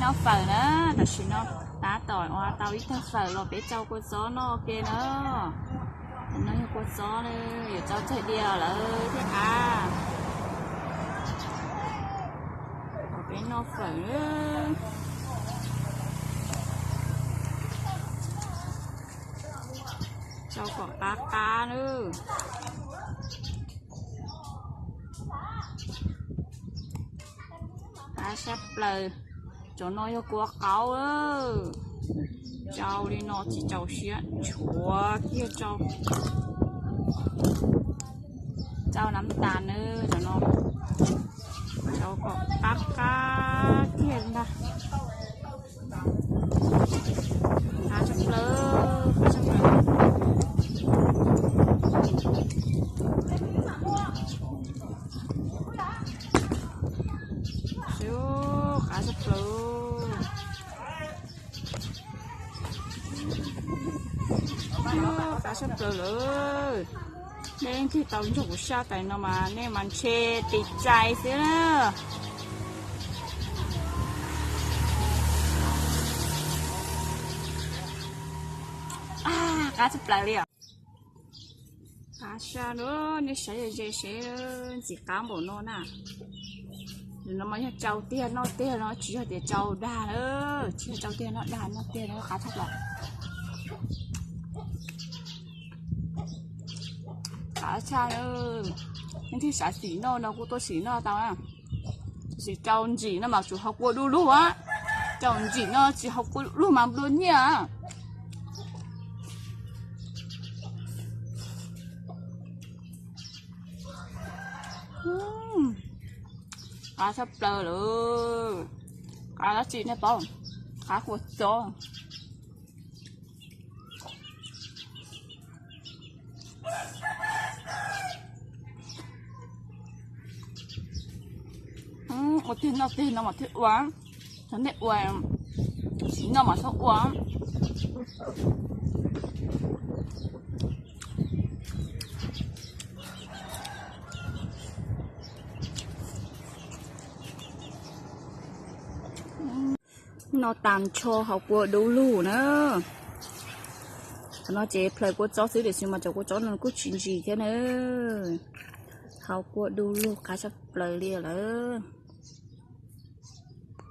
Noj fawm na, tam sim no tab tom ua tau ib tag fawm los peb tsau kua txob noj ke na. Tam no yog kua txob ne, yuav tsau tsawg diav lawm thiab av. Peb noj fawm, tsau kom qab qab na. Qab sab plaws. Cov no yog kua qaub, tsau li no tsis txaus siab, tshuav kiag tsau, tsau nab tas na, cov no tsau kom qab qab kiag ntag. Qab tshaj plaws, qab tshaj plaws. Qab tshaj plaws. Qab tshaj plaws lawm. Nej leej twg tau ntsoov kuv sab tais no mas nej mas ntshe tiv cai xwb na. Qab tshaj plaws li os. Qab sab na, nej saib ze seb ntxim qab npaum no na. Nim no mas yog tsau tiag noj tiag no, tsis yog tias tsau dag na, tsis yog tsau tiag noj dag, noj tiag no qab tshaj plaws. Qab tshaj, nej thiaj xav sim noj no kuj tuaj sim noj tau na. Tab sis tsau ntsim no mas tsuas haus kua du lug a, tsau ntsim no tsis haus kua du lug mas nplua nyiaj. Qab tshaj plaws lawm. Qab dab tsi nej paub? Qab kua txob. Ua tiag noj tiag no mas thiaj ua, cov nej ua tsis noj mas txhob ua. Noj tas ntsho haus kua du lug na. Qhov no ces plhaws kua txob xwb tiam sis mas cov kua txob no kuj tsis ntsim thiab na. Haus kua du lug qab tshaj plaws li lawm.